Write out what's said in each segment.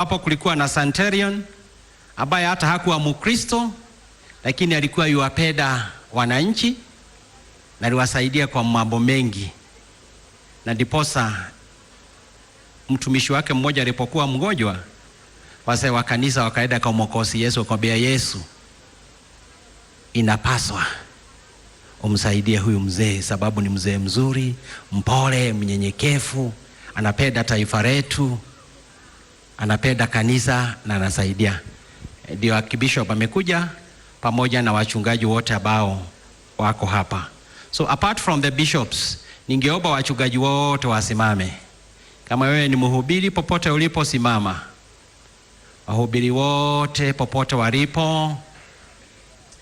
Hapo kulikuwa na Centurion ambaye hata hakuwa Mkristo, lakini alikuwa yuwapenda wananchi na aliwasaidia kwa mambo mengi, na ndiposa mtumishi wake mmoja alipokuwa mgonjwa, wazee wa kanisa wakaenda kwa Mwokozi Yesu, wakamwambia Yesu, inapaswa umsaidie huyu mzee, sababu ni mzee mzuri, mpole, mnyenyekevu, anapenda taifa letu, anapenda kanisa na anasaidia. Ndio Archbishop amekuja pamoja na wachungaji wote ambao wako hapa. So apart from the bishops, ningeomba wachungaji wote wasimame. Kama wewe ni mhubiri, popote ulipo, simama. Wahubiri wote popote walipo,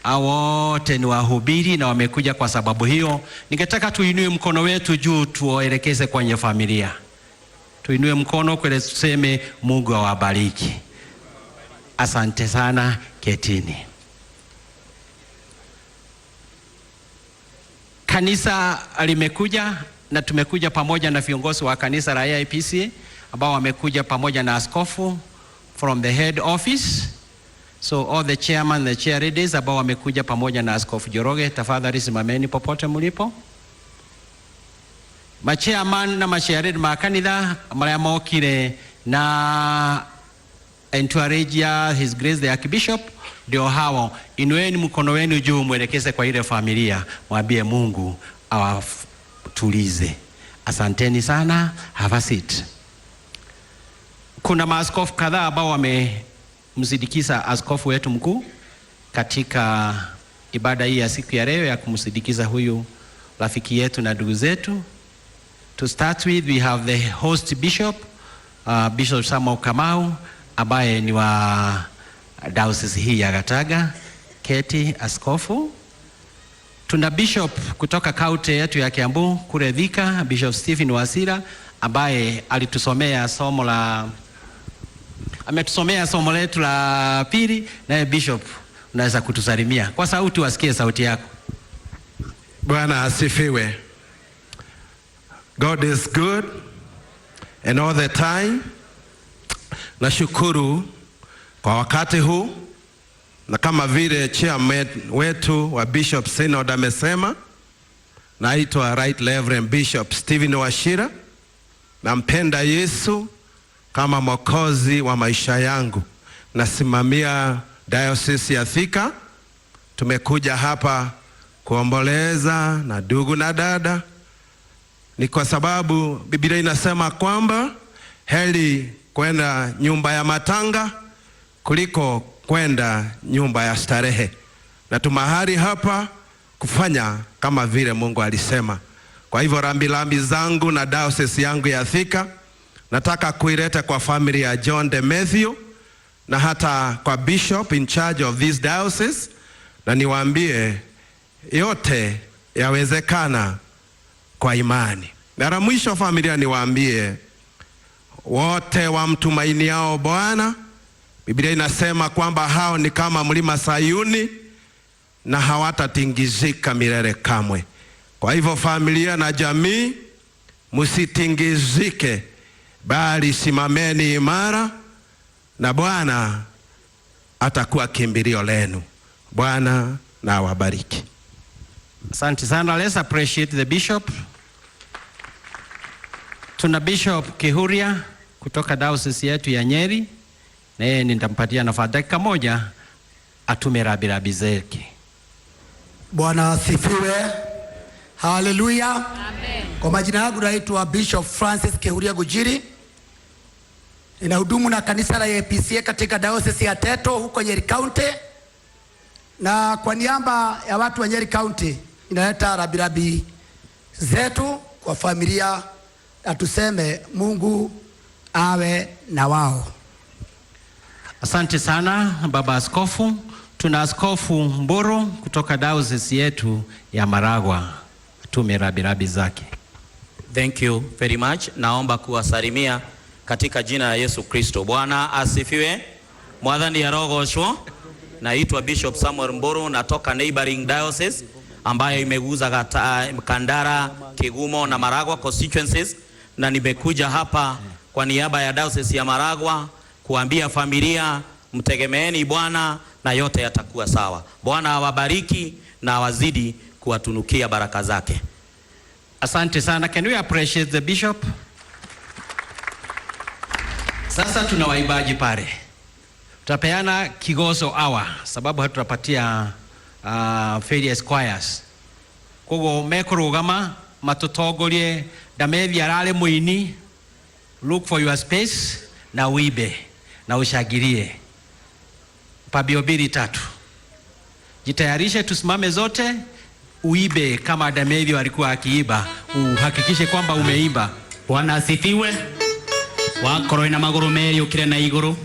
hao wote ni wahubiri na wamekuja kwa sababu hiyo. Ningetaka tuinue mkono wetu juu, tuwaelekeze kwenye familia. Tuinue mkono kwele, tuseme Mungu awabariki. Asante sana, ketini. Kanisa limekuja na tumekuja pamoja na viongozi wa kanisa la AIPC ambao wamekuja pamoja na askofu from the head office. So all the chairman, the chair ladies ambao wamekuja pamoja na Askofu Njoroge, tafadhali simameni popote mlipo. Machairman na machair ma kanitha maria mokire na entourage ya His Grace the Archbishop ndio hao. Inueni mkono wenu juu, mwelekeze kwa ile familia, mwambie Mungu awatulize. Asanteni sana, have a seat. Kuna maaskofu kadhaa ambao wamemsindikiza askofu wetu mkuu katika ibada hii ya siku ya leo ya kumsindikiza huyu rafiki yetu na ndugu zetu. To start with, we have the host bishop, Bishop Samuel Kamau ambaye ni wa diocese hii ya Gataga. Keti askofu. Tuna bishop kutoka kaunti yetu ya Kiambu kule Thika, Bishop Stephen Wasira ambaye alitusomea somo la ametusomea somo letu la pili. Naye bishop, unaweza kutusalimia kwa sauti, wasikie sauti yako. Bwana asifiwe. God is good and all the time. Nashukuru kwa wakati huu, na kama vile chairman wetu wa Bishop Synod amesema, naitwa Right Reverend Bishop Stephen Wachira. Nampenda Yesu kama mwokozi wa maisha yangu. Nasimamia Diocese ya Thika. Tumekuja hapa kuomboleza na ndugu na dada, ni kwa sababu Biblia inasema kwamba heri kwenda nyumba ya matanga kuliko kwenda nyumba ya starehe, na tumahali hapa kufanya kama vile Mungu alisema. Kwa hivyo rambirambi zangu na diocese yangu ya Thika nataka kuileta kwa familia ya John de Matthew na hata kwa bishop in charge of this diocese, na niwaambie yote yawezekana kwa imani. Na la mwisho familia, niwaambie wote wamtumainiao Bwana, Biblia inasema kwamba hao ni kama mlima Sayuni na hawatatingizika milele kamwe. Kwa hivyo familia na jamii, msitingizike, bali simameni imara na Bwana atakuwa kimbilio lenu. Bwana na awabariki. Asante sana. Let's appreciate the bishop. Tuna Bishop Kihuria kutoka diocese yetu ya Nyeri, na yeye nitampatia nafasi dakika moja atume rambirambi zake. Bwana asifiwe. Haleluya. Amen. Kwa majina yangu naitwa Bishop Francis Kihuria Gujiri. Ninahudumu na kanisa la APCA katika diocese ya Teto huko Nyeri County, na kwa niaba ya watu wa Nyeri County ninaleta rambirambi zetu kwa familia na tuseme Mungu awe na wao. Asante sana baba askofu. Tuna Askofu Mburu kutoka diocese yetu ya Maragua, atume rambirambi zake. Thank you very much. Naomba kuwasalimia katika jina la Yesu Kristo. Bwana asifiwe. Mwathani arogocwo. Naitwa Bishop Samuel Mburu, natoka neighboring diocese ambayo imeguza Kandara, Kigumo na Maragua constituencies, na nimekuja hapa kwa niaba ya diocese ya Maragua kuambia familia mtegemeeni Bwana na yote yatakuwa sawa. Bwana awabariki na awazidi kuwatunukia baraka zake. Asante sana. Can we appreciate the bishop? Sasa tuna waimbaji pale, tutapeana kigoso hour sababu hatutapatia various choirs koguo mekũrũgama matũtongorie. Ndamethi ararĩ mũini. Look for your space na uibe na ushangilie pambio mbili tatu. Jitayarishe, tusimame zote, uibe kama Damethi walikuwa akiiba, uhakikishe kwamba umeimba. Bwana asifiwe. Wakorwo na maguru meri ukire na iguru.